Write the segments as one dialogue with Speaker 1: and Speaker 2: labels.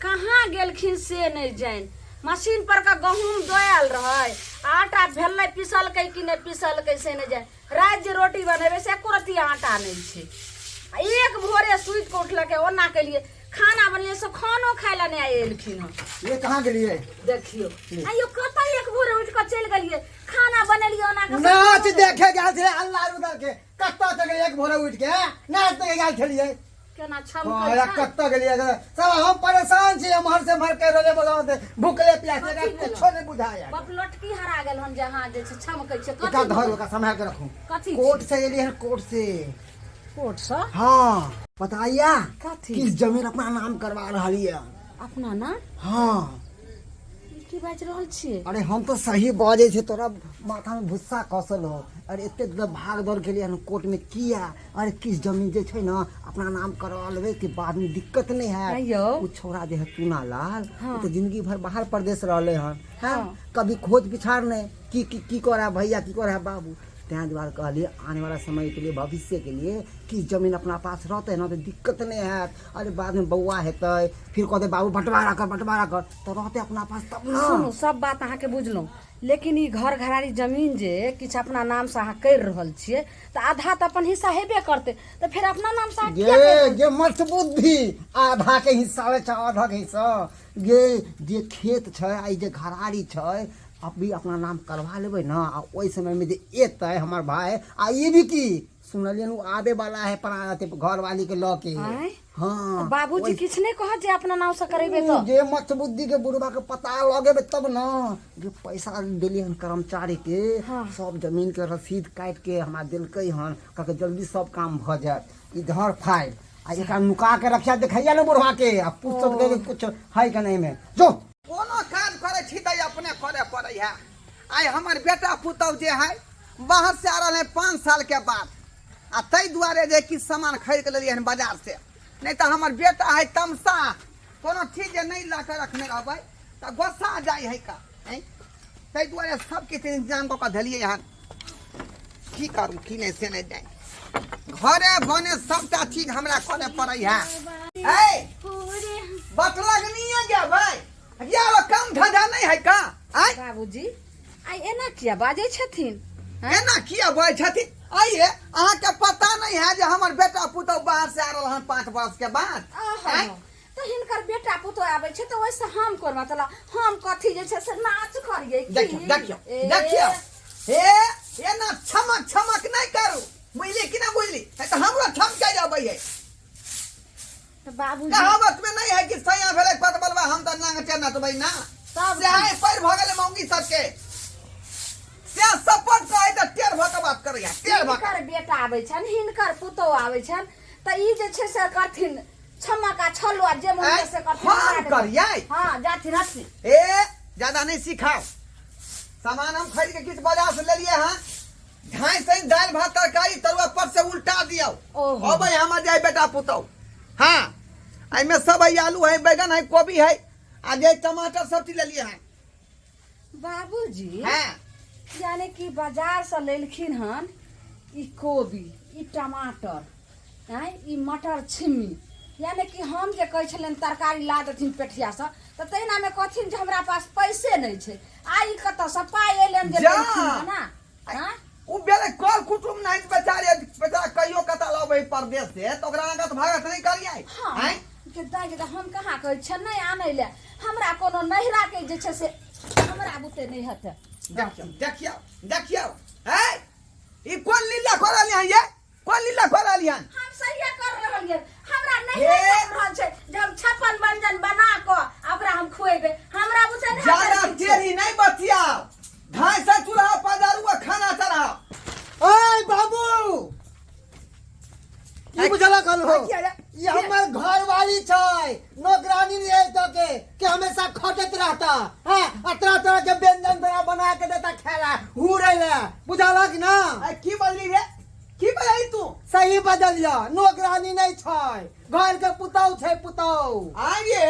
Speaker 1: कहाँ गेलखिन से नहि जानि। मशीन पर के गहूँम दोआयल रहै, आटा भेलै पिसलकै कि नहि पिसलकै से नहि जानि। राति जे रोटी बनेबै से एको रत्ती आटा नहि छै। आ एक भोरे सुति कऽ उठलकै, ओना केलियै खाना बनेलियै, सब खानो खाय लए नहि आइ एलखिन हँ।
Speaker 2: ये कहाँ गेलियै?
Speaker 1: देखियौ आइयो कतऽ एक भोरे उठि कऽ चलि गेलियै, खाना बनेलियै ओना कऽ।
Speaker 2: नाच देखे गेल छलै अल्लाह रुदल के, कतऽ चलि गेलियै एक भोरे उठि के? नाच देखे गेल छलियै।
Speaker 1: केना छमकै
Speaker 2: हाँ,
Speaker 1: छै?
Speaker 2: कतऽ गेलियै? सब हम परेशान छी, एम्हर से एम्हर कहि रहले बजाओ से भूखले प्यासे
Speaker 1: कथी भेलौ?
Speaker 2: कुछो नहि बुझाय।
Speaker 1: बाप लटकी हरा गेल हन जे अहाँ जे छै छमकै छै।
Speaker 2: एकरा
Speaker 1: कथी
Speaker 2: धर
Speaker 1: भेलौ?
Speaker 2: ओकरा सम्हारि के रखू।
Speaker 1: कथी
Speaker 2: कोर्ट से एलियै हन, कोर्ट से।
Speaker 1: कोर्ट से?
Speaker 2: हाँ, पता या
Speaker 1: कथी?
Speaker 2: किस जमीन अपना नाम करवा रहल ये।
Speaker 1: अपना नाम?
Speaker 2: हाँ।
Speaker 1: ई की बाजि रहल छियै?
Speaker 2: अरे हम तो सही बजै छी, तोरा माथा में भुस्सा कसल हो। अरे एते भाग दौड़ केलियै हन कोर्ट में किया? अरे किस जमीन जे छै ने अपना नाम करवा लेबै कि बाद में दिक्कत नहीं है।
Speaker 1: आइयो।
Speaker 2: उ छोरा जे है चूना लाल,
Speaker 1: हाँ।
Speaker 2: उ तो जिंदगी भर बाहर परदेश रहले हन। हाँ।
Speaker 1: हाँ।
Speaker 2: कभी खोज पिछाड़ नहीं की की की करा भैया, की करा बाबू। तैं दुआरे कहलियै आने वाला समय के लिए, भविष्य के लिए कि जमीन अपना पास रहतै ना तो दिक्कत नहीं है। अरे बाद में बौआ हेतै, फिर कहतै बाबू बंटवारा कर, बंटवारा कर, तो रहतै अपना पास तब ना।
Speaker 1: सुनू, सब बात अहाँके बुझलहुँ, लेकिन ई घर घरारी जमीन जे किछु अपना नामसँ अहाँ करि रहल छियै तऽ आधा तऽ अपन हिस्सा हेबे करतै, तऽ फेर अपना नामसँ अहाँ किया करि
Speaker 2: गे
Speaker 1: रहल?
Speaker 2: गे मत बुद्धि, आधा के हिस्सा लै छै, आधा के हिस्सा गे जे खेत छै आ ई जे घरारी छै अभी अपना नाम करवा लेबै ना, आ ओहि समय में जे एतै हमर भाई, आ ई भी की सुनलियन उ आबे वाला है परा अथी घरवाली के लऽ के।
Speaker 1: आँय?
Speaker 2: हाँ।
Speaker 1: बाबूजी किछु नहि कहत जे अपना नाम से करेबै तऽ?
Speaker 2: जे मत बुद्धि के बुढ़बा के पता लगेबै तब ना। जे पैसा देलियै हन कर्मचारी के,
Speaker 1: हाँ।
Speaker 2: सब जमीन के रसीद काटि के हमरा देलकै हन, कहलकै जल्दी सब काम भऽ जायत। इधर फाइल आ एकरा नुका के रखिया, देखैया ने बुढ़वा के, आ पूछ सकते कि कुछ है कि नहीं में जो।
Speaker 3: कोनो काज करै छी तऽ अपने करे पड़ै है। आइ हमर बेटा पुतहु जे है बाहर से आ रहल है 5 साल के बाद, आ ताहि दुआरे जे किछु सामान खरीद के लेलियै हन बाजार से, नहि तऽ हमर बेटा है तमसा, कोनो चीज जे नहि लऽ के रखने रहबै तऽ गोस्सा जाइ है का। ताहि दुआरे सब किछु इंतजाम कऽ के देलियै हन। की करू की नहि से नहि जानि, घरे बने सबटा चीज हमरा करे पड़ै है। ए बटलगनिये जेबै यार, काम धंधा नहीं है का? आय
Speaker 1: बाबूजी आइ एना किया बाजै छथिन? आँय?
Speaker 3: एना किया बाजै छथिन? आइए अहाँके पता नहीं है जे हमर बेटा पुतहु बाहर से आ रहल हन 5 वर्ष के बाद।
Speaker 1: आहा,
Speaker 3: आँय?
Speaker 1: तऽ हिनकर बेटा पुतहु आबै छै तऽ ओहिसँ हम कोन मतलब, हम कथी जे छै से नाच करियै की?
Speaker 3: देखियौ देखियौ
Speaker 1: ए,
Speaker 3: देखियौ, हे एना छमक छमक नहीं करू, बुझली कि ना बुझली? नहीं तऽ हमरो छमके अबै है।
Speaker 1: तऽ बाबूजी
Speaker 3: कहावत में नहीं है कि सैया भेलै पतबलवा हम तऽ नांगटे नचबै ना,
Speaker 1: तब
Speaker 3: से है पैर भऽ गेलै मौगी सबके, से सपोर्ट कहै तऽ टेढ़ भऽ के बात करैया, टेढ़ भऽ के।
Speaker 1: हिनकर बेटा आबै छनि, हिनकर पुतहु आबै छनि तऽ ई जे छै से करथिन छमक आ छलो आ जे मोन
Speaker 3: आँय,
Speaker 1: से करथिन।
Speaker 3: हम
Speaker 1: हमरा देखियौ।
Speaker 3: करियै?
Speaker 1: हाँ, जाथिन हटथिन।
Speaker 3: ए ज्यादा नहीं सिखाओ, सामान हम खरीद के किछु बाजार से लेलिए हन, झाँसि से दालि भात तरकारी तरुआ पर से उल्टा दियौ।
Speaker 1: ओहो।
Speaker 3: अबै हमर जाय बेटा पुतहु। हाँ, एहिमे सब है, आलू है, बैगन है, कोबी है, आ जे टमाटर सब चीज लेलिए हन।
Speaker 1: बाबूजी,
Speaker 3: हाँ।
Speaker 1: यानी कि बाजार से लेलखिन हन ई कोबी, ई टमाटर, आँय, ई मटर छिम्मी, यानी कि हम जे कहै छलियनि तरकारी ला देथिन पेठियासँ तऽ तहिनामे कहथिन जे हमरा पास पैसे नहि छै, आ ई कतऽसँ पाइ एलनि जे
Speaker 3: जा।
Speaker 1: लेलखिन हन ना? आँय?
Speaker 3: उ बेले कल कुटुम नहीं बेचारे बेचारा कहियो कता लबै परदेश से तो ओकरा आगत भागत नहीं करियै।
Speaker 1: हाँ,
Speaker 3: आँय?
Speaker 1: के दाइ के हम कहाँ कहै छियै नहि आनै ले, हमरा कोनो नैहरा के जे छै से हमरा बुते नहि हेतै।
Speaker 3: देखियौ देखियौ देखियौ, है ई कोन लीला कर रहली हन ये, कोन लीला कर रहली हन?
Speaker 1: हम सहिए कर रहलियै, हमरा नहि
Speaker 3: हे।
Speaker 1: लागि रहल छै जे हम 56 व्यंजन बना कऽ आ ओकरा हम खुएबै, हमरा बुते नहि
Speaker 3: ज्यादा
Speaker 1: हेतै किछु।
Speaker 3: टेढ़ी नहीं बतियाओ, ढाई सौ चूल्हा पजारू आ खाना चढ़ाओ।
Speaker 2: ओए बाबू, की बुझलक हन हो?
Speaker 3: किया रे?
Speaker 2: ई हमर घरवाली छै, नौकरानी नहीं है तो के कि हमेशा खटत रहता है, आ तरह तरह के व्यंजन तोरा बना के देता खाला हुरे ले, बुझलक ना?
Speaker 3: अरे की बदली रे, की बदली तू?
Speaker 2: सही बदलिया, नौकरानी नहीं छै, घर के पुतौ छै, पुतौ।
Speaker 3: आगे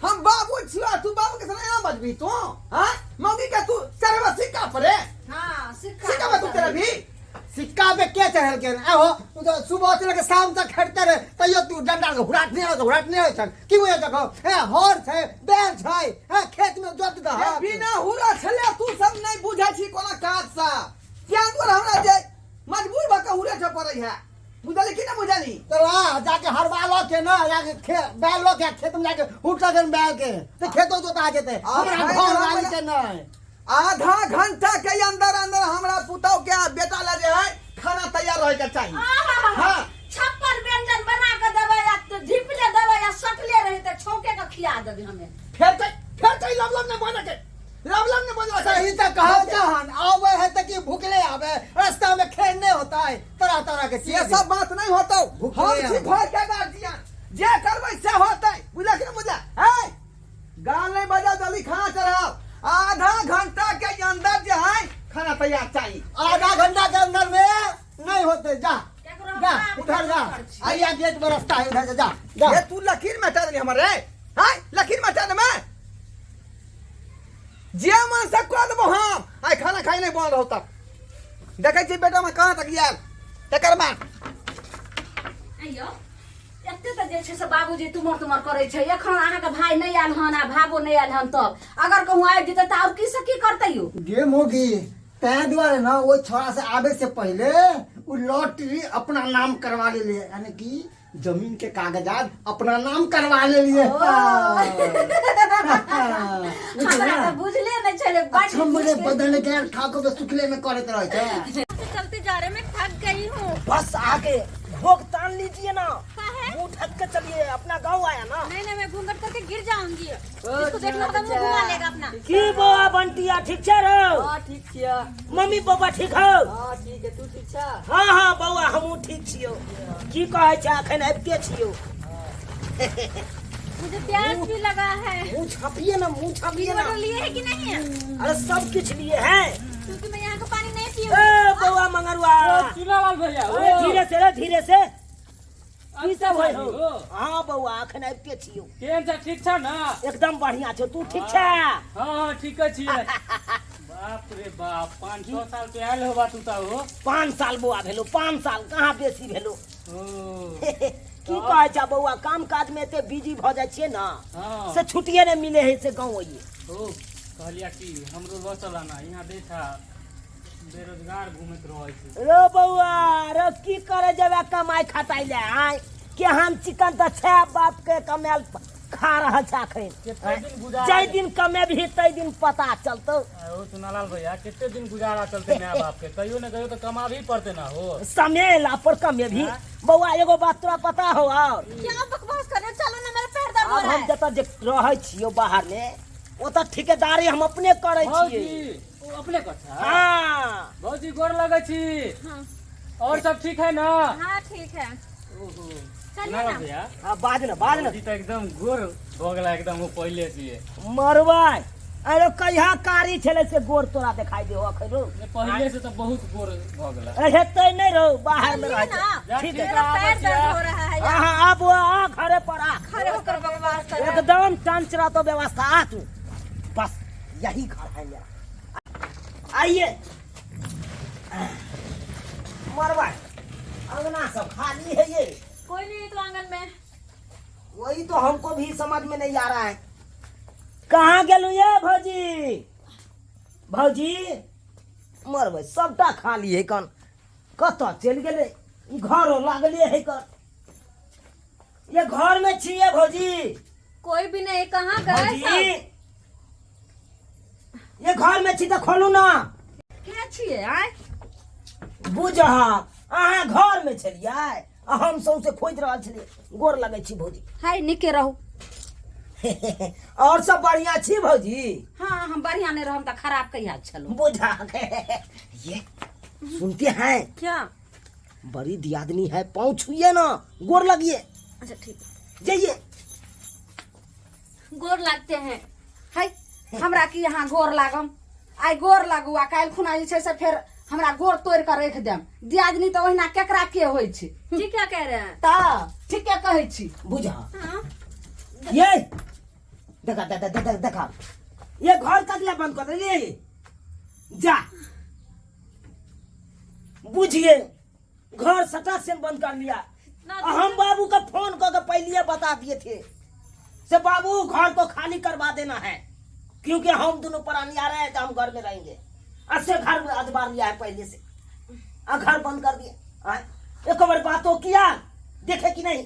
Speaker 3: हम बाबू छियो, तू बाबू के संग एना बजबी तू? हाँ, मौगी के तू चढ़बा सिक्का पर रे?
Speaker 1: हाँ, सिक्का
Speaker 3: सिक्का पर तू चढ़बी?
Speaker 2: सिक्का पे के चढ़ल के आहो उ तो सुबह से लेके शाम तक खड़ते रहे तैयो तू डंडा के हुराट नहीं होत, हुराट नहीं होत की हुए देखो ए हर छै बैल छै ए खेत में जोत दह
Speaker 3: ये बिना हुरा छले तू सब नहीं बुझै छी कोना काज सा क्या दुआरे हमरा जे मजबूर भऽ के हुरे छे पड़ै है बुझली कि नहीं बुझली
Speaker 2: तो ला जाके हरवा लो के ना जाके खे बैल लो के खेत में जाके हुट लगन बैल के तो खेतो जोता जेते हमरा
Speaker 3: भाई,
Speaker 2: घर
Speaker 3: हमरा
Speaker 2: वाली के नहीं
Speaker 3: आधा घंटा के अंदर अंदर हमरा पुतौ के आ बेटा ला जे है खाना तैयार रहे के चाहिए।
Speaker 1: हाँ, 56 व्यंजन बना के देबै आ तो झिपले देबै आ सटले रही तऽ छौंके के खिया देबै हमे।
Speaker 3: फेर कहीं लब लब नहीं बोले के, लब लब नहीं बोले।
Speaker 2: सही तो कहो जहन आवे है तो कि भूखले आवे, रास्ता में खेलने होता है तरह तरह के चीज।
Speaker 3: ये सब बात नहीं होता,
Speaker 2: भूखले
Speaker 3: हम छी
Speaker 2: आवे।
Speaker 3: घर के गार्जियन, जे करबै से होतै, बुझला कि नहीं बुझला? है गाल नहीं बजा, जल्दी खाना चढ़ाओ। आधा घंटा के अंदर जो है खाना तैयार चाहिए।
Speaker 2: आधा घंटा के अंदर में नहीं होते, जा
Speaker 1: केकरो
Speaker 2: जा
Speaker 1: बाप
Speaker 2: उधर जा,
Speaker 1: के छी।
Speaker 2: आइया गेट पर रास्ता है उधर से जा जा।
Speaker 3: ये तू लकीर में चल हमर रे, हाय लकीर में चल में जे मन से कह देबो हम आइ खाना खाइ नहीं बन रहो तब देखै छी बेटा में कहाँ तक आयल तकर बाद।
Speaker 1: आइयो एते तऽ जे छै से बाबूजी तुमर तुमर करै छै, एखन अहाँके भाय नहि आयल हन आ भाबो नहि आयल हन, तब अगर कहूँ आबि जेतै तऽ आओर की से की करतै यौ?
Speaker 2: गे मोगी तैं दुआरे ना ओहि छोड़ा से आबे से पहले उ लॉटरी अपना नाम करवा ले लिए, यानी कि जमीन के कागजात अपना नाम करवा ले लिए।
Speaker 1: हमरा तऽ बुझले नहि छलै। बड
Speaker 2: अच्छा मुझे बदल के ठाकुर के सुखले में करत रहे छै।
Speaker 4: चलते जा रहे, मैं थक गई हूँ।
Speaker 5: बस आगे भोग तान लीजिए ना,
Speaker 4: काहे?
Speaker 5: मुंह ढक के चलिए, अपना गांव आया ना।
Speaker 4: नहीं नहीं, मैं घूंघट करके गिर जाऊंगी, जिसको देखना होगा मुंह घुमा लेगा अपना।
Speaker 5: की बौआ बंटिया ठीक छै रौ?
Speaker 6: हाँ ठीक छियै।
Speaker 5: मम्मी पापा ठीक हौ?
Speaker 6: हाँ ठीक है, तू ठीक छा?
Speaker 5: हाँ हाँ बौआ हमहूँ ठीक छियौ। की कहै छै अखन आबिते छियौ।
Speaker 4: मुझे प्यास भी लगा है।
Speaker 5: मुंह छापिए ना, मुंह छापिए ना।
Speaker 4: बोतल लिए है कि नहीं है?
Speaker 5: अरे सब कुछ लिए हैं,
Speaker 4: क्योंकि मैं यहाँ का पानी नहीं
Speaker 5: ए
Speaker 4: पीऊंगी।
Speaker 5: बौआ मंगरुआ
Speaker 6: चुनालाल भैया,
Speaker 5: अरे धीरे से रे, धीरे से। की सब होइ
Speaker 6: हो?
Speaker 5: हौ? हाँ बौआ अखन आबिते छियौ।
Speaker 6: केहन छ? ठीक छ ना?
Speaker 5: एकदम बढ़िया छौ, तू ठीक छै?
Speaker 6: हाँ हाँ ठीक छियै। बाप रे बाप, 5-6 साल पे आयल होबा तू त हो।
Speaker 5: 5 साल बौआ भेलो, 5 साल कहाँ बेसी भेलो।
Speaker 6: ओ
Speaker 5: की कहै छ बौआ, काम काज में एते बिजी भऽ जाइ छियै ना,
Speaker 6: हाँ।
Speaker 5: से छुट्टिए नहि मिले है से गाँव अइए।
Speaker 6: ओ कहलिया कि हमरो लऽ चला ना, यहाँ देखा बेरोजगार घूमैत रहै छै।
Speaker 5: रो बौआ रो, की करे जेबै कमाइ खटाइ ले? आय केहन चिकन तऽ छै बाप के कमायल खा रहल छै अखन।
Speaker 6: कते दिन गुजारा
Speaker 5: जाहि दिन कमेबही ताहि दिन पता चलतौ।
Speaker 6: ओ चुनालाल भैया, कते दिन गुजारा चलते my बाप के? कहियो ने कहियो तऽ कमाबही पड़ते ना हो।
Speaker 5: समय एला पर कमेबही। बौआ एगो बात तोरा पता हो और?
Speaker 4: क्या बकवास कर रहे हो? चलो ना, मेरा पैर दर्द हो
Speaker 5: आब
Speaker 4: रहा
Speaker 5: हम
Speaker 4: है।
Speaker 5: जतऽ जे रहै छियौ बाहर में ओतऽ ठेकेदारी हम अपने करै छियै।
Speaker 6: भौजी ओ अपने कथा?
Speaker 5: हाँ।
Speaker 6: भौजी गोर लगै छी।
Speaker 4: हाँ।
Speaker 6: और सब ठीक है ना?
Speaker 4: हाँ ठीक है।
Speaker 6: ओहो
Speaker 4: चलिए
Speaker 6: चुनालाल
Speaker 4: ना।
Speaker 6: भैया।
Speaker 5: हाँ बाज ना, बाज ना।
Speaker 6: भौजी तऽ एकदम गोर भऽ गेला एकदम ओ पहिले से।
Speaker 5: मरबै अरे कहिया कारी छलै से गोर तोरा देखाई देहो अखन रौ?
Speaker 6: नहि, पहिले से तऽ बहुत गोर भऽ गेला।
Speaker 5: अरे हेतै नहि रौ, बाहर में
Speaker 4: चलिए
Speaker 5: रहै छै।
Speaker 4: ना।
Speaker 6: जा,
Speaker 5: ठीक
Speaker 6: ठीक
Speaker 5: है।
Speaker 4: मेरा
Speaker 6: है,
Speaker 4: पैर
Speaker 6: आबै
Speaker 4: दर्द
Speaker 6: छियै।
Speaker 4: हो रहा है।
Speaker 5: हाँ हाँ आब आ घरे पर आ।
Speaker 4: खड़े होकर बकवास कर रहा है।
Speaker 5: एकदम टंच रहतो व्यवस्था, आ तू बस यही घर है मेरा। आइए मरवा, अंगना सब खाली है ये।
Speaker 4: कोई नहीं है तो आंगन में।
Speaker 5: वही तो हमको भी समझ में नहीं आ रहा है, कहाँ गेलू ये भौजी? भौजी मरबै सबटा खाली है कन, कतऽ चलि गेलै? ई घरो लागले है कन, ये घर में छियै भौजी?
Speaker 4: कोई भी नहीं, कहाँ गए
Speaker 5: भौजी
Speaker 4: सब?
Speaker 5: ये घर में छी तऽ खोलू ना।
Speaker 1: के छियै आय?
Speaker 5: बुझ अहाँ घर में छलियै आ हम सौंसे खोजि रहल छलियै। गोर लगै छी भौजी।
Speaker 1: हाय नीके रहू।
Speaker 5: और सब बढ़िया छी भौजी?
Speaker 1: हाँ हम बढ़िया नहीं रहम तऽ खराब कहिया छलहुँ।
Speaker 5: बुझा ये सुनते हैं
Speaker 4: क्या?
Speaker 5: बड़ी दियादनी है, पाँव छुइए ना, गोर लगिए।
Speaker 4: अच्छा ठीक,
Speaker 5: जाइए।
Speaker 4: गोर लगते हैं।
Speaker 1: है हमरा की यहाँ गोर लागम? आइ गोर लागू आ काल्हि खुना जे छै से फेर हमरा गोर तोड़ि कऽ राखि देम। दियादनी तऽ ओहिना केकरा के होइ छै।
Speaker 4: जी क्या कह रहे हैं?
Speaker 1: तऽ ठीके कहै छी।
Speaker 5: बुझा
Speaker 4: हाँ।
Speaker 5: ये देखा देखा देखा देखा, ये घर कतला बंद कर दे जा। बुझिए घर सटा से बंद कर लिया।
Speaker 4: ना
Speaker 5: आ हम बाबू का फोन करके पहले बता दिए थे से बाबू घर को खाली करवा देना है, क्योंकि हम दोनों प्राणी आ रहे हैं तो हम घर में रहेंगे। अच्छे घर में अजबार लिया है पहले से, आ घर बंद कर दिए। आय, एक बार बात तो किया देखे कि नहीं,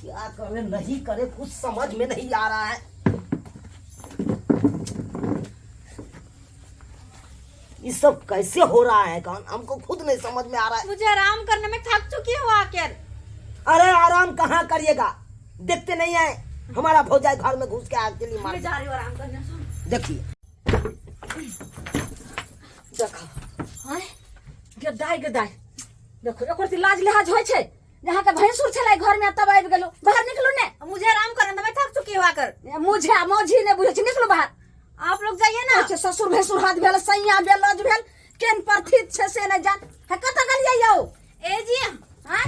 Speaker 5: क्या करे नहीं करे कुछ समझ में नहीं आ रहा है। ये सब कैसे हो रहा है कौन, हमको खुद नहीं समझ में आ रहा है।
Speaker 4: मुझे आराम करने में थक चुकी हूँ आकर।
Speaker 5: अरे आराम कहाँ करिएगा, देखते नहीं है हमारा भौजाई घर में घुस के आग के लिए मार।
Speaker 4: मैं जा रही हूँ आराम करने।
Speaker 5: देखिए
Speaker 1: देखो आँय गदाय गदाय देखो एको रत्ती लाज लिहाज होइ छै जे अहाँके भैंसुर छलै घर में तब आबि गेलहुँ, बाहर निकलू ने।
Speaker 4: मुझे आराम करने दो, मैं थक चुकी हूँ आकर।
Speaker 1: मुझे आ मौजी नहि बुझै छै, निकलू बाहर।
Speaker 4: आप लोग जाइए ना।
Speaker 1: अच्छा ससुर भैंसुर हाथ भेल, सैया भेल, लज भेल, केहन प्रथित छै से नहि जान। हे कतऽ गेलियै यौ?
Speaker 4: ए जी
Speaker 1: आँय?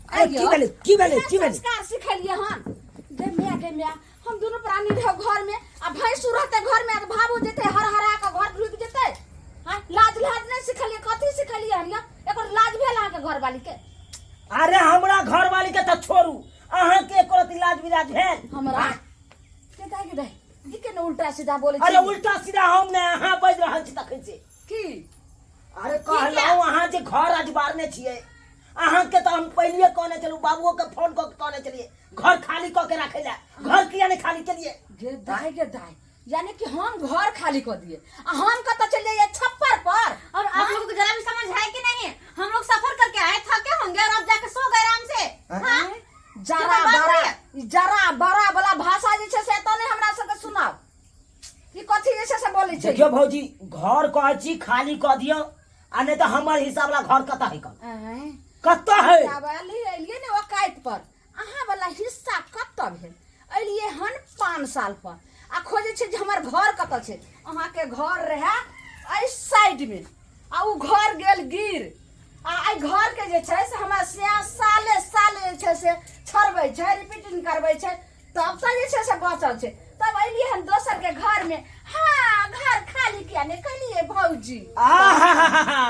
Speaker 5: अरे की भेलै की भेलै की भेलै?
Speaker 1: संस्कार सिखेलियै हन। गे माय गे माय, हम दुनू प्राणी रहब घर में आ भैंसुर रहतै घर में आ भाबो जेतै हर हरा के घर ढुकि जेतै। आँय लाज लिहाज नहि सिखेलियै, कथी सिखेलियै हन यौ? एकर लाज भेल अहाँके घरवाली के?
Speaker 5: अरे हमरा घरवाली के तऽ छोड़ू, अहाँके एको रत्ती लाज विराज भेल?
Speaker 1: हमरा के दाइ के दाइ ई केना उल्टा सीधा बोलै
Speaker 5: अरे
Speaker 1: छी?
Speaker 5: उल्टा सीधा हम नहि, अहाँ बाजि रहल छी तखन से।
Speaker 1: की
Speaker 5: अरे कहलहुँ अहाँ जे घर अजबारने छियै, अहाँके तऽ हम पहिले कहने छलहुँ, बाबुओ के फोन कऽ के कहने छलियै घर खाली कऽ के राखै लए, घर किया नहि खाली केलियै?
Speaker 1: गे दाइ गे दाइ, यानी कि हम घर खाली कऽ दिए आ हम कतऽ चलि जाइए छप्पर पर?
Speaker 4: और आप लोगों को जरा भी समझ है कि नहीं, हम लोग सफर करके आए थके होंगे और आप जाके सो गए आराम से। हाँ?
Speaker 1: जरा
Speaker 4: केकर बात
Speaker 1: बड़ा
Speaker 4: होइए?
Speaker 1: जरा बड़ा वाला भाषा जे छै से एतऽ नहि हमरा सबके सुनाउ। ई कथी जे छै से बोलै छै?
Speaker 5: देखियौ भौजी, घर कहै छी खाली कऽ दियौ, आ नहि तऽ हमर हिसाब ला घर कतऽ है?
Speaker 1: आँय?
Speaker 5: कतऽ है?
Speaker 1: आब एलियै ने औकात पर, अहाँ वाला हिस्सा कतऽ भेल? एलियै हन 5 साल पर आ खोजै छै जे हमर घर कतऽ छै। अहाँके घर रहए एहि साइडमे आ ओ घर गेल गिर, आ एहि घरके जे छै से हमरा से साले साले जे छै से छोड़बै छै, रिपीटिंग करबै छै, तब तऽ जे छै से बचल छै। तब एलियै हन दोसरके घरमे, हाँ घर खाली किया नहि केलियै भौजी?
Speaker 5: आहाहाहा,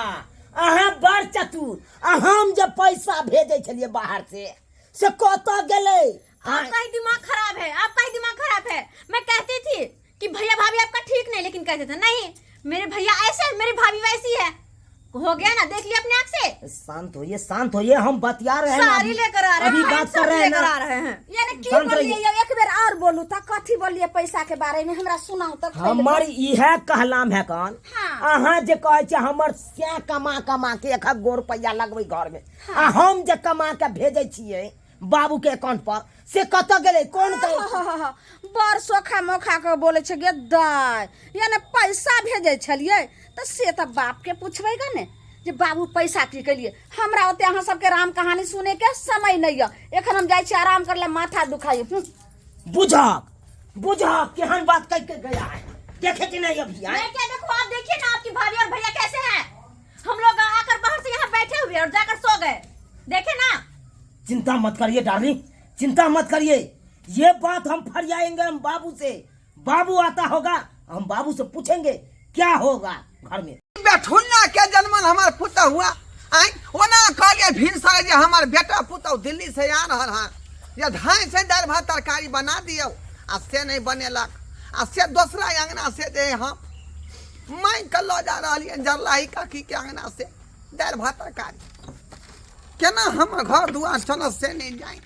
Speaker 5: अहाँ बड़ चतुर। आ हम जे पैसा भेजै छलियै बाहर से, से कतऽ गेलै?
Speaker 4: आपका ही दिमाग खराब है, आपका ही दिमाग खराब है। मैं कहती थी कि भैया भाभी आपका ठीक नहीं, लेकिन कहते थे नहीं मेरे भैया ऐसे हैं, मेरी भाभी वैसी है। हो गया ना, देख लिया अपने आँख से।
Speaker 5: शांत होइए, शांत होइए, हम बतिया रहे हैं ना
Speaker 4: साड़ी
Speaker 5: अभी।
Speaker 4: लेकर आ रहे
Speaker 5: अभी
Speaker 4: हैं,
Speaker 5: बात
Speaker 4: सब
Speaker 5: कर रहे हैं
Speaker 4: लेकर
Speaker 5: ना।
Speaker 4: आ रहे हैं।
Speaker 1: यानी की
Speaker 5: शांत
Speaker 1: बोलिए
Speaker 5: रहिए।
Speaker 1: यौ, एक बेर और बोलू त कथी बोलिए पैसा के बारे में हमरा सुनाउ त।
Speaker 5: हमर इहे कहलाम है कौन।
Speaker 1: हाँ।
Speaker 5: अहाँ जे कहै छै हमर सैं कमा कमा के एक गो रुपैआ लगबै घर में, आ हम जे कमा के भेजै छियै बाबू के अकाउंट पर, से कतऽ गेलै? कोन करै?
Speaker 1: बड़ सोखा मोखा के बोलै छै गे दाय। यानी पैसा भेजै छलियै तऽ से तऽ बाप के पुछबै गे ने जे बाबू पैसा की केलियै। हमरा ओते अहाँ सबके राम कहानी सुने के समय नहि यऽ, एखन हम जाइ छी आराम कर ले, माथा दुखाइ।
Speaker 5: बुझक बुझक केहन बात कह के गया है, देखे कि नहीं अभी आए?
Speaker 4: मैं क्या देखूं, आप देखिए ना आपकी भाभी और भैया कैसे हैं। हम लोग आकर बाहर से यहाँ बैठे हुए और जाकर सो गए, देखे ना।
Speaker 5: चिंता मत करिए डार्लिंग, चिंता मत करिए, ये बात हम फरियाएंगे हम बाबू से, बाबू आता होगा हम बाबू से पूछेंगे क्या होगा घर में।
Speaker 3: बेठुन्ना के जन्मल हमार पुतहु हुआ आय, ओना कहलियै भिनसर जे हमार बेटा पुतहु दिल्ली से आ रहल हन, जे धान से दालि भात तरकारी बना दियौ, आ से नहि बनेलक, आ से दोसरा अंगना से जे हम मांगि कऽ लऽ जा रहलियै जरलाही काकी के अंगना से दालि भात तरकारी। केना हमर घर दुआर चलत से नहि जानि।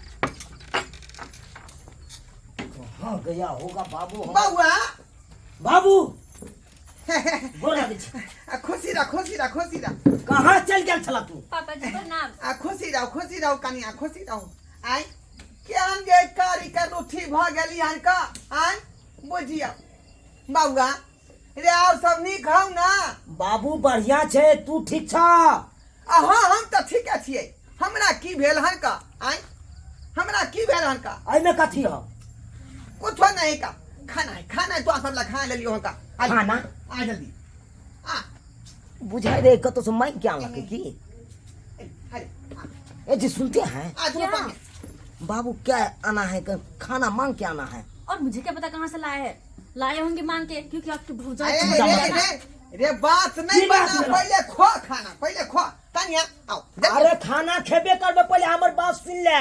Speaker 5: कहाँ गया होगा बाबू?
Speaker 3: बौआ
Speaker 5: बाबू गोर लागै छी।
Speaker 3: आ खुशी रह, खुशी रह, खुशी रह।
Speaker 5: कहाँ चल गेल छला तू?
Speaker 4: पापा जी प्रणाम।
Speaker 3: आ खुशी रहो, खुशी रहो कनिया, खुशी रहो। आय केहन जे कारी के रूठी भऽ गेली हन का आय बुझियौ बौआ रे, और सब नीक हौ ना?
Speaker 5: बाबू बढ़िया छै, तू ठीक छ?
Speaker 3: आ हाँ हम तऽ ठीके छियै। हमरा की भेल हन का आय, हमरा की भेल हन का?
Speaker 5: एहिमे कथी हौ?
Speaker 3: कुछो नहीं का, खाना है, खाना है, तो सब ला खाना ले लियो हन का। आ
Speaker 5: खाना?
Speaker 3: आ जल्दी आ।
Speaker 5: बुझाइ रे कतौ से मांगि के आनलकै की?
Speaker 3: अरे
Speaker 5: ए जी सुनते हैं
Speaker 3: आ तू पानी।
Speaker 5: बाबू क्या आना है, खाना मांग के आना है।
Speaker 4: और मुझे क्या पता कहाँ से लाए हैं, लाए होंगे मांग के, क्योंकि आपके भौजाई
Speaker 3: अरे
Speaker 4: चिंता
Speaker 3: रे
Speaker 4: मत
Speaker 3: रे रे बात नहीं
Speaker 5: की बात
Speaker 3: बना
Speaker 5: भेलौ?
Speaker 3: पहले खो खाना पहले खो तनिया आओ जल्दी।
Speaker 5: अरे खाना खेबे करबे पहले हमर बात सुन ले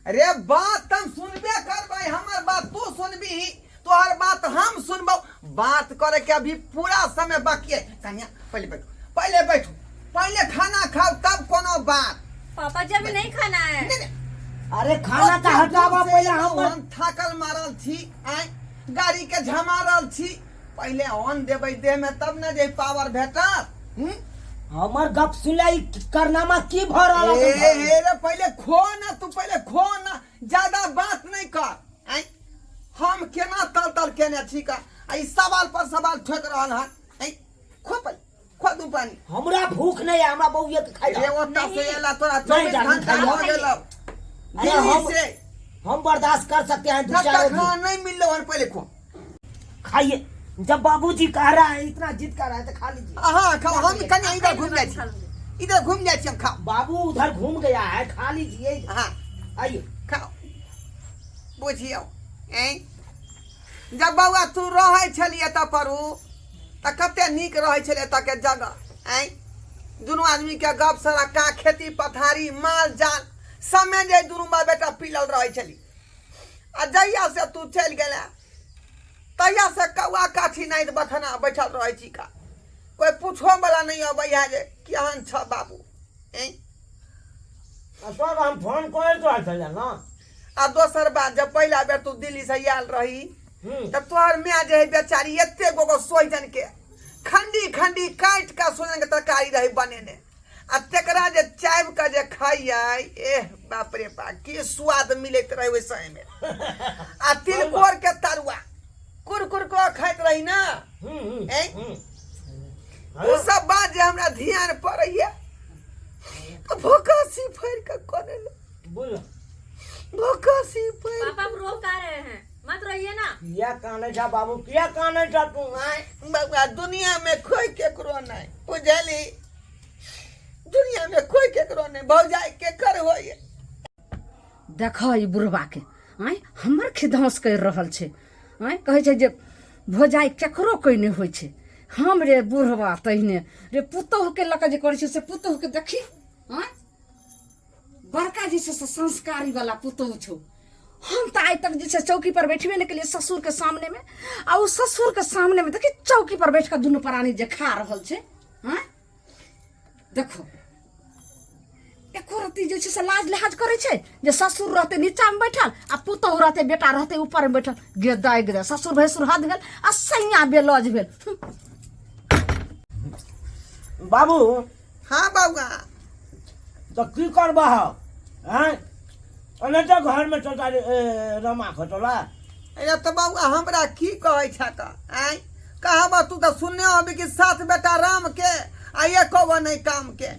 Speaker 3: रे बात हम सुनबे करबै हमर बात तू सुनबी तोहर बात हम सुनबौ बात करे के अभी पूरा समय बाकी है कन्या पहले बैठो पहले बैठो पहले खाना खाओ तब कोनो बात
Speaker 4: पापा जी अभी नहीं खाना है
Speaker 3: नहीं नहीं
Speaker 5: अरे खाना का हटावा पहले हमर
Speaker 3: हम थाकल मारल छी आय गाड़ी के झमारल छी पहले ऑन देबै देह में तब न जे पावर भेटत हम्म?
Speaker 5: हमर गप सुन ले ई करनामा की भ रहल
Speaker 3: ए
Speaker 5: है
Speaker 3: हे रे पहले खो ना तू पहले खो ना ज्यादा बात नहीं कर आय हम केना तल तल केने छी का आ ई सवाल पर सवाल ठोक रहल हन आय खो पहले खो दू पानी
Speaker 5: हमरा भूख नहीं है हमरा बउए के खाइ
Speaker 3: रे
Speaker 5: ला।
Speaker 3: ओतऽ से एला तोरा
Speaker 5: नहीं,
Speaker 3: 24
Speaker 5: डार्लिंग,
Speaker 3: घंटा
Speaker 5: खाइए।
Speaker 3: भऽ गेलौ
Speaker 5: अरे
Speaker 3: दिल्ली
Speaker 5: हम
Speaker 3: से
Speaker 5: हम बर्दाश्त कर सकते हैं दो
Speaker 3: जब
Speaker 5: चार
Speaker 3: तक
Speaker 5: दिन।
Speaker 3: खाना नहीं मिललो हन पहले खो
Speaker 5: खाइए जब बाबूजी कह रहा है इतना जिद कर रहा है तो खा लीजिए
Speaker 3: हाँ खाओ हम कनी इधर घूम जाइ छी इधर घूम जाइ छी हम खाओ
Speaker 5: बाबू उधर घूम गया है खा लीजिए
Speaker 3: हाँ
Speaker 5: आइए
Speaker 3: खाओ बुझियौ ऐं जब बौआ तू रहै छलियै एतऽ पर उ तऽ कते नीक रहै छलै एतऽके जगह ऐं दुनू आदमीके गप सड़क्का खेती पथारी माल जाल समय जे दुनू बाप बेटा पीलल रहै छली आ जहिया से तू चलि गेला तहिया से कौआ काठी नहि बथना बैठल रहै छी का कोई पूछो वाला नहीं अबै है जे केहन छ बाबू ऐं
Speaker 5: सर हम फोन कर तो छलियै ना
Speaker 3: आ दोसर बात जब पहिला बेर तू दिल्ली से आयल रही तऽ तोहर माय जे है बेचारी एते गो गो सोहिजन के खंडी खंडी काटि कऽ सोहिजन के तरकारी रही बनेने आ तेकरा जे चाबि कऽ जे खाइयै एह बाप रे बाप की स्वाद मिलैत रहे ओहि समय में आ तिलकोर के तरुआ कुरकुर कऽ खाइत रही ना ऐं? ओ सब बात जे हमरा ध्यान पड़ैया तऽ भोकासी फाड़ि कऽ कने
Speaker 5: बोल
Speaker 3: भोकासी फाड़ि
Speaker 4: पापा आप रो का रहे हैं मत रोइए ना
Speaker 5: किया कानै छा बाबू किया कानै छा तू आय
Speaker 3: बाबा दुनिया में कोई केकरो नहीं बुझली दुनिया में कोई केकरो नहीं भौजाई केकर होय
Speaker 1: देख ई बुढ़बाके आँय हमर खिदौस करि रहल छै आँय कहै छै जे भौजाइ केकरो कोइ नहि होइ छै हम रे बुढ़बा तहिने रे पुतोहुके लऽ कऽ जे करै छै से पुतोहुके देखी आँय बड़का जे छै से संस्कारी वाला पुतोहु छौ हम तऽ आइ तक जे छै चौकी पर बैठबे नहि केलियै ससुरके सामनेमे आ ओ ससुरके सामनेमे देखी चौकी पर बैठ कऽ दुनू प्राणी जे खा रहल छै आँय देखो एको रत्ती जे छै से लाज लिहाज करै छै जे ससुर रहतै नीचामे बैठल आ पुतोहु रहतै बेटा रहतै ऊपरमे बैठल गे दाइ गे दाइ ससुर भैंसुर हद भेल आ सैया बेलज भेल
Speaker 5: बाबू
Speaker 3: हाँ बउआ
Speaker 5: तऽ की करबह आँय ओने तऽ घरमे चलता रे, ए, रमा खटोला
Speaker 3: अरे तऽ बउआ हमरा की कहै छ तऽ आँय कहबह तू तऽ सुनने होबी कि सात बेटा राम के आ एको गो नहि काम के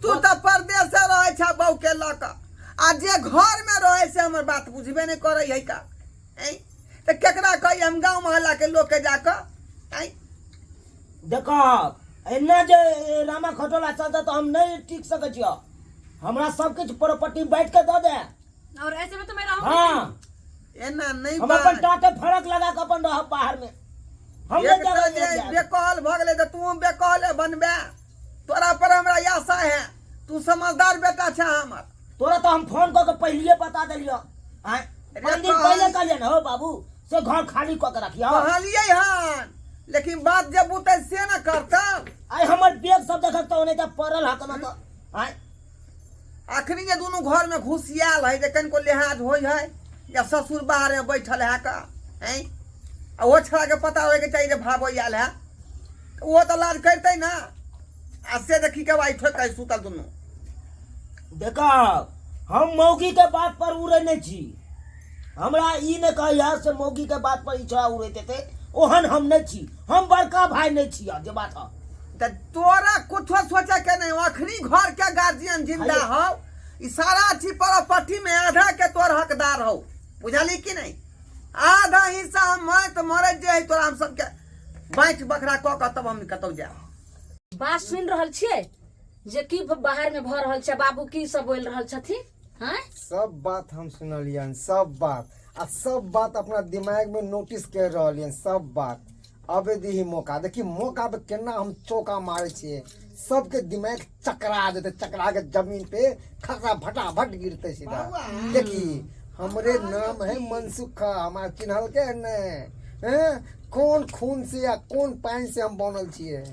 Speaker 3: तू तऽ परदेसे रहै छ बहू के लऽ कऽ आ जे घरमे रहै से हमर बात बुझबे नहि करै है का आँय तऽ केकरा कही हम गाँव मोहल्लाके लोकके जा कऽ आँय
Speaker 5: देखो एना जे रामा खटोला चलता तऽ हम नहि टिक सकै छियौ हमरा सब किछु प्रॉपर्टी बाँटि कऽ दऽ दे
Speaker 4: और ऐसे में तो मैं रहूंगी
Speaker 5: हाँ
Speaker 3: एना नहि
Speaker 5: हम अपन
Speaker 3: बाज।
Speaker 5: टाटे फरक लगा कऽ अपन रहब बाहर में हम
Speaker 3: एक
Speaker 5: नहि
Speaker 3: तऽ
Speaker 5: जगह
Speaker 3: जे बेकहल भऽ गेलै तऽ तू बेकहले बनबे तोरा पर हमरा आशा है तू समझदार बेटा छै हमर
Speaker 5: तोरा तऽ हम फोन कऽ के पहिलिए बता देलियौ आँय
Speaker 3: रे
Speaker 5: पाँच दिन
Speaker 3: कहल-
Speaker 5: पहिले कहलियै ने हो बाबू से घर खाली कऽ के रखियौ
Speaker 3: कहलियै हन लेकिन बात जे बुतै से ने करतौ
Speaker 5: आइ हमर बैग सब देखक तऽ ओने तऽ पड़ल हक न तऽ आँय
Speaker 3: अखनी जे दुनू घर में घुसियाल है जे कनिको लिहाज होइ है या ससुर बाहर में बैठल है का हैं आ ओ छड़ा के पता होय के चाहिए जे भाबो आयल है ओ तऽ लाज करतै ना आ से देखी के भाई ठोक के सुतल दुनू
Speaker 5: देखो हम मौगी के बात पर उड़े नहीं छी हमरा ई नहि कहैया से मौगी के बात पर ई छोड़ा उड़ैत हेतै ओहन हम नहि छी हम बड़का भाय नहि छी जे बात ह
Speaker 3: तऽ तोरा कुछो सोचे के नहीं अखनी घर के गार्जियन जिंदा हो ई सारा चीज प्रॉपर्टी में आधा के तोर हकदार हो बुझली कि नहीं आधा हिस्सा हम मरे तो मरे जे है तोरा हम सबके बाँटि बखरा कऽ कऽ तब हम कतौ जायब
Speaker 1: बात सुनि रहल छियै जे की बाहर में भऽ रहल छै बाबू की सब बोलि रहल छथिन हँ
Speaker 2: सब बात हम सुनलियन सब बात आ सब बात अपना दिमाग में नोटिस कर रहलियन सब बात अबे दीही मौका, देखी मौका पे केना हम चौका मारै छियै, सबके दिमाग चकरा जेतै, चकरा के जमीन पे खसा फटाफट गिरतै सीधा। देखी हमरे नाम है मनसुखा, हमार चिन्हल के ने हैं कौन खून से या कौन पानि से हम बनल छियै।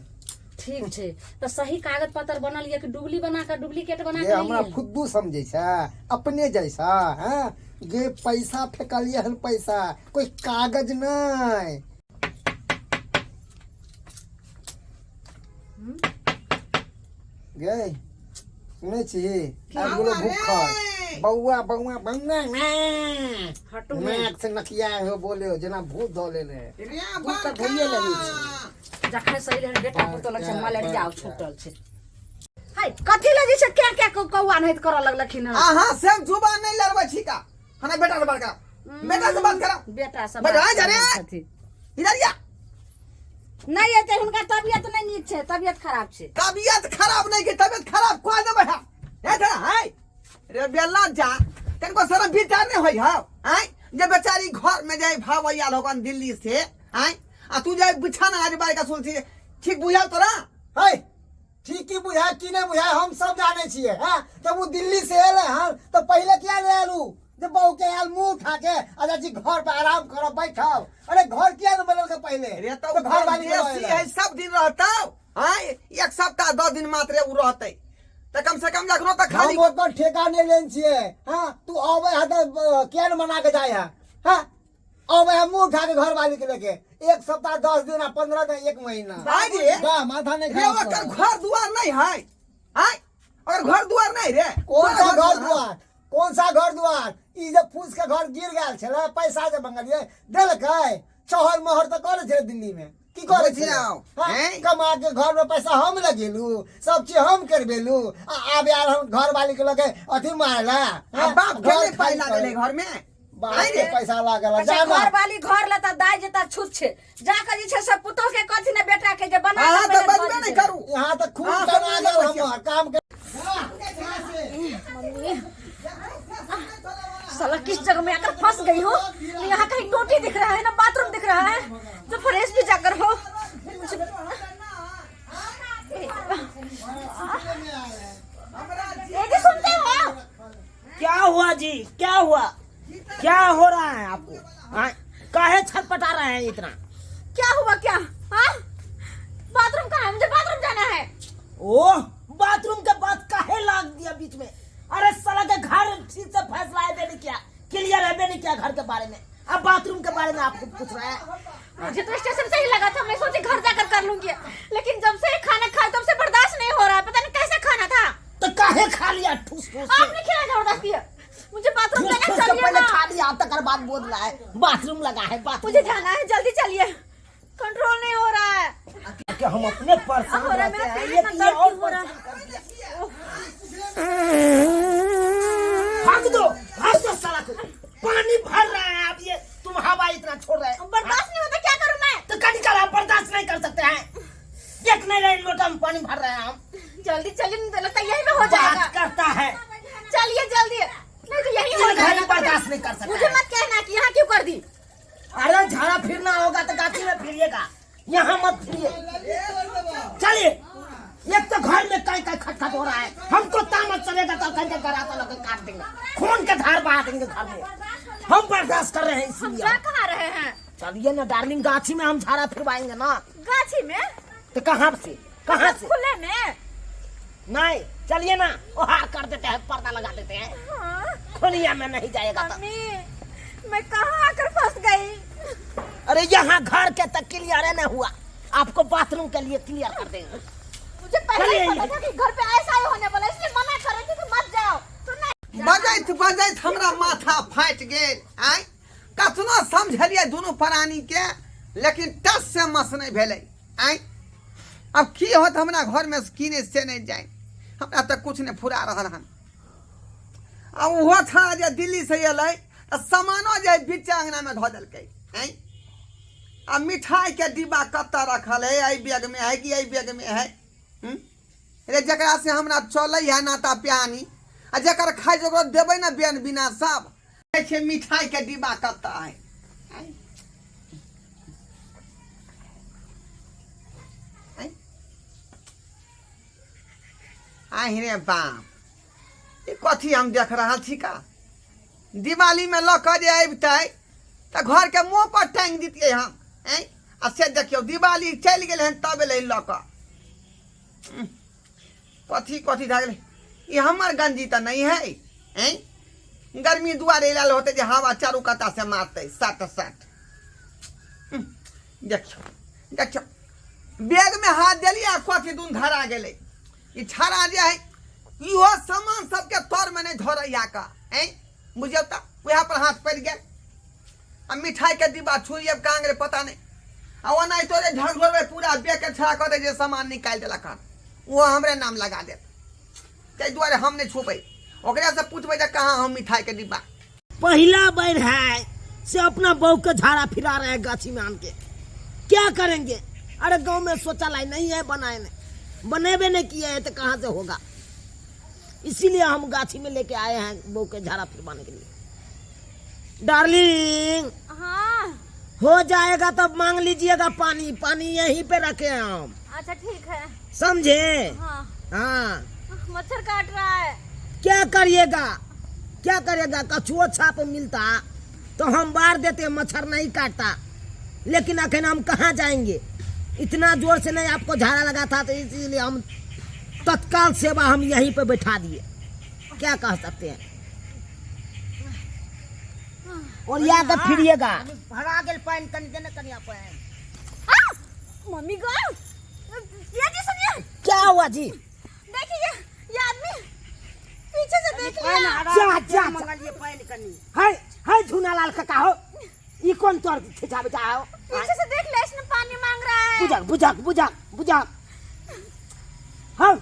Speaker 1: ठीक छै तऽ सही कागज पत्र बनल यऽ कि डुबली बना कऽ डुप्लीकेट बना
Speaker 2: ये
Speaker 1: कऽ
Speaker 2: हमरा
Speaker 1: लेलियै?
Speaker 2: फुद्दू समझै छै अपने जैसा हैं जे पैसा फेकलियै हन, पैसा कोई कागज नहीं। गे सुनै छी आबि गेलो भूखल बौआ बौआ बौआ ने
Speaker 1: हटू ने।
Speaker 2: नाक से नकिया हो बोले हो जेना भूत धऽ लेने
Speaker 3: रे
Speaker 2: भूत तऽ धोइए लेने छै।
Speaker 1: जखन सही रहै बेटा पुतोह लग छै मलेरिया छूटल छै। हाय कथी लए जे छै क्या क्या कौआ नहित करऽ लगलखिन हन?
Speaker 3: अहाँ से जुबान नहीं लड़बै छी का हना बेटा से बात करा, बेटा से बात करा।
Speaker 1: बेटा सब
Speaker 3: बजा जा रे।
Speaker 1: छथिन।
Speaker 3: इधर या।
Speaker 1: नहि एतै, हुनका तबियत नहि नीक छै, तबियत खराब छै।
Speaker 3: तबियत खराब नहीं के तबियत खराब कह देबै हम हे थोड़ा हाय रे बेला जा तनको शरम विचार नहीं होई हौ आय जे बेचारी घर में जाय भाव आयल होकन दिल्ली से आय आ तू जाय बिछाना आज बार का सुनती ठीक बुझाव तोरा।
Speaker 2: है ठीक की बुझाय की नहीं बुझाय हम सब जाने छियै। हाँ जब वो दिल्ली से एले हन तो पहले किया नहीं आलू जब बहू के आयल मुंह उठा के अच्छा जी घर पे आराम करब बैठब, अरे घर किया नहीं बनल के पहले?
Speaker 3: रे तो
Speaker 2: तो घर वाली
Speaker 3: देसी है सब दिन रहता हाँ एक सप्ताह 10 दिन मात्र उ रहते तो कम से कम जखनो तक खाली
Speaker 2: हम ओकर ठेका नहीं लेन छियै। हाँ तू आबे है तो किया नहीं मना के जाए है? हाँ आबे है मुंह उठा के घर वाली के लेके एक सप्ताह 10 दिन 15 दिन 1 महीना।
Speaker 3: भाई रे,
Speaker 2: वाह, माथा नहीं
Speaker 3: रे
Speaker 2: खराब
Speaker 3: ओकर
Speaker 2: कर।
Speaker 3: घर दुआर नहीं है आय अगर घर दुआर नहीं रे
Speaker 2: कौन सा
Speaker 3: तोरा
Speaker 2: घर दुआर, कौन सा घर दुआर? ई जे फूस के घर गिर गेल छलै पैसा जे मंगलियै देलकै, चहल मोहर तऽ करै छलै दिल्ली में, की करै छलै?
Speaker 3: बुझियौ,
Speaker 2: हाँ,
Speaker 3: हैं?
Speaker 2: कमा के घर में पैसा हम लगेलू, सब चीज हम करबेलू, आ आब यार हम घर वाली के लगे अथी मारला,
Speaker 3: आ
Speaker 2: हाँ,
Speaker 3: बाप के
Speaker 2: घर
Speaker 3: नहीं पाइ
Speaker 2: खाली
Speaker 3: लागल है
Speaker 2: कर।
Speaker 3: घर में?
Speaker 2: बाप
Speaker 3: आँय
Speaker 2: के
Speaker 3: रे।
Speaker 2: पैसा लागल है,
Speaker 1: अच्छा,
Speaker 2: जाना।
Speaker 1: घर वाली घर लता दाइ जेता छूत छै जाके जे छै से पुतोह के कथी ने बेटा के जे बना
Speaker 3: अहाँ
Speaker 1: के
Speaker 3: तऽ
Speaker 1: पहिले
Speaker 3: बजबे
Speaker 1: धऽ
Speaker 3: नहि
Speaker 1: दितै।
Speaker 3: करू।
Speaker 2: यहाँ तऽ खूब
Speaker 3: अहाँ
Speaker 2: तना
Speaker 3: सब
Speaker 2: गेल
Speaker 3: नहि बचियौ।
Speaker 2: हमर काम के।
Speaker 4: साला किस जगह में आकर फंस गई हो, यहाँ कहीं टोटी दिख रहा है ना बाथरूम दिख रहा है तो फ्रेश भी जाकर हो। ये जी सुनते हो?
Speaker 5: क्या हुआ जी, क्या हुआ, क्या हो रहा है आपको? हाँ, काहे छटपटा रहे हैं इतना?
Speaker 4: क्या हुआ क्या? हाँ बाथरूम कहाँ है? मुझे बाथरूम जाना है।
Speaker 5: ओह बाथरूम के बात काहे लाग दिया बीच में? अरे साला के घर ठीक से फैसला है नहीं किया, क्लियर है नहीं किया घर के बारे में, अब बाथरूम के बारे में आपको पूछ रहा है।
Speaker 4: मुझे तो स्टेशन से ही लगा था, मैं सोची घर जाकर कर लूंगी, लेकिन जब से खाना खाया तब से बर्दाश्त नहीं हो रहा है, पता नहीं कैसा खाना था।
Speaker 5: तो काहे खा लिया ठूस ठूस के?
Speaker 4: आपने खिलाया जबरदस्ती, मुझे बाथरूम
Speaker 5: ठूस
Speaker 4: जाना,
Speaker 5: ठूस के
Speaker 4: चलिए
Speaker 5: पहले
Speaker 4: ना।
Speaker 5: खा लिया, तकर बाद बोल रहा है बाथरूम लगा है, बाथरूम
Speaker 4: मुझे जाना है, जल्दी चलिए, कंट्रोल नहीं हो रहा है।
Speaker 5: कि हम अपने परेशान
Speaker 4: हो रहा है,
Speaker 5: रहते
Speaker 4: मेरा
Speaker 5: हैं,
Speaker 4: पेट
Speaker 5: ये
Speaker 4: इतना
Speaker 5: कि ये
Speaker 4: दर्द
Speaker 5: और
Speaker 4: क्यों हो रहा है?
Speaker 5: परेशान कर दिया। भाग दो, भाग दो साला को, पानी भर रहा है अब ये तुम हवा इतना छोड़ रहे हो।
Speaker 4: बर्दाश्त नहीं होता, क्या करूं मैं?
Speaker 5: तो कभी कभी हम बर्दाश्त नहीं कर सकते हैं, एक नहीं रहे लोटा में पानी भर रहे हैं हम।
Speaker 4: जल्दी चलिए, नहीं तो लगता है यही में हो जाएगा।
Speaker 5: बात करता है,
Speaker 4: चलिए जल्दी, नहीं तो यही हो
Speaker 5: तीन घड़ी
Speaker 4: जाएगा।
Speaker 5: बर्दाश्त नहीं कर सकता
Speaker 4: मुझे
Speaker 5: है।
Speaker 4: मत कहना कि यहाँ क्यों कर दी।
Speaker 5: अरे झाड़ा फिरना होगा तो गाछी में फिरिएगा, यहाँ मत फिरिए। चलिए, एक तो घर में कहीं कहीं खटखट हो रहा है, हमको तामस चलेगा तो कहीं कहीं गराता लगे काट देंगे, खून के धार बहा देंगे घर में। हम बर्दाश्त कर रहे हैं
Speaker 4: हम
Speaker 5: इसलिए।
Speaker 4: जा कहाँ रहे हैं?
Speaker 5: चलिए ना डार्लिंग, गाछी में हम झाड़ा फिरवाएंगे ना।
Speaker 4: गाछी में?
Speaker 5: तो कहाँ से, कहाँ से?
Speaker 4: खुले में?
Speaker 5: नहीं चलिए ना, ओहार कर देते हैं, पर्दा लगा देते हैं।
Speaker 4: हाँ।
Speaker 5: खुलिया में नहीं जाएगा तो।
Speaker 4: मम्मी मैं कहाँ आकर फंस गई?
Speaker 5: अरे यहाँ घर के तक क्लियर है ना हुआ, आपको बाथरूम के लिए क्लियर कर देंगे।
Speaker 4: मुझे पहले ही
Speaker 5: चलिए।
Speaker 4: पता था कि घर पे ऐसा ही होने वाला है, इसलिए मना कर रही थी कि मत जाओ। तो नहीं।
Speaker 3: बजैत बजैत हमरा माथा फाटि गेल। आय कतनो समझलियै दुनू प्राणी के, लेकिन टस से मस नहीं भेलै। आय अब की होत हमरा घर में की नहीं से नहीं जाए, हमरा तऽ कुछ नहीं फुरा रहल हन। आ ओहो छड़ा जे दिल्ली से एलै तऽ सामानो जे बीच अंगना में धऽ देलकै। आय आ मिठाई के डिब्बा कतऽ रखल है, एहि बैग में है कि एहि बैग में है? रे जकरा से हमरा चलै है नाता प्यानी, आ जकर खाइ जोगर देबै ने बेन बिना सब। कहै छै मिठाई के डिब्बा कतऽ है? आहि रे बाप, ई कथी हम देख रहल छी का? दिवालीमे लऽ कऽ जे अबितै तऽ घरके मुँह पर टाँगि दितियै हम। ऐं, आ से देखियौ दिवाली चलि गेलै हन तब एलै लऽ कऽ। कथी कथी भए गेलै? ई हमर गंजी तऽ नहि है। ऐं, गर्मी दुआरे आयल होतै जे हवा चारू कता से मारतै साट साट। देखियौ देखियौ, बैगमे हाथ देलियै आ कथी दून धरा गेलै। ई छाड़ा जे है इहो सामान सबके तरमे नहि धरैया का। ऐं, बुझियौ तऽ उएह पर हाथ पड़ि गेल आ मिठाई के डिब्बा छुरी अब कहाँ गेलै पता नहि। आ ओना तोरे झंझोरबै पूरा बैग के छड़ा कऽ दे जे सामान निकालि देलक हन, ओहो हमरे नाम लगा देत। ताहि दुआरे हम नहि छुबै, ओकरे से पूछबै जे कहाँ हम मिठाई के डिब्बा।
Speaker 5: पहला बैर है से अपना बहू के झाड़ा फिरा रहे हैं गाछी में आन के। क्या करेंगे? अरे गांव में शौचालय नहीं है, बनाए नहीं, बनेबे नहीं किए हैं तो कहाँ से होगा? इसीलिए हम गाछी में लेके आए हैं बहू के झाड़ा फिरवाने के लिए। डार्लिंग,
Speaker 4: हाँ
Speaker 5: हो जाएगा तब मांग लीजिएगा पानी, पानी यहीं पे रखे हैं हम।
Speaker 4: अच्छा ठीक है।
Speaker 5: समझे?
Speaker 4: हाँ।
Speaker 5: हाँ।
Speaker 4: मच्छर काट रहा है।
Speaker 5: क्या करिएगा, क्या करिएगा? कछुओ छाप मिलता तो हम बार देते, मच्छर नहीं काटता। लेकिन अखन हम कहाँ जाएंगे? इतना जोर से नहीं आपको झाड़ा लगा था तो इसीलिए हम तत्काल सेवा हम यहीं पे बैठा दिए। क्या कह सकते हैं? और याद फिरिएगा। भरा गेल पानि, कनि देने कनिया पानि।
Speaker 4: मम्मी गो, ये जी सुनिए।
Speaker 5: क्या हुआ जी?
Speaker 4: देखिए ये आदमी पीछे से देख लिया।
Speaker 5: जा, जा, जा। हाय, हाय, झूनालाल काका हो, ई कौन तोर खिंचा बेटा हो?
Speaker 4: पीछे से देख ले, इसने पानी मांग रहा है।
Speaker 5: बुझा, बुझा, बुझा, बुझा। हाँ,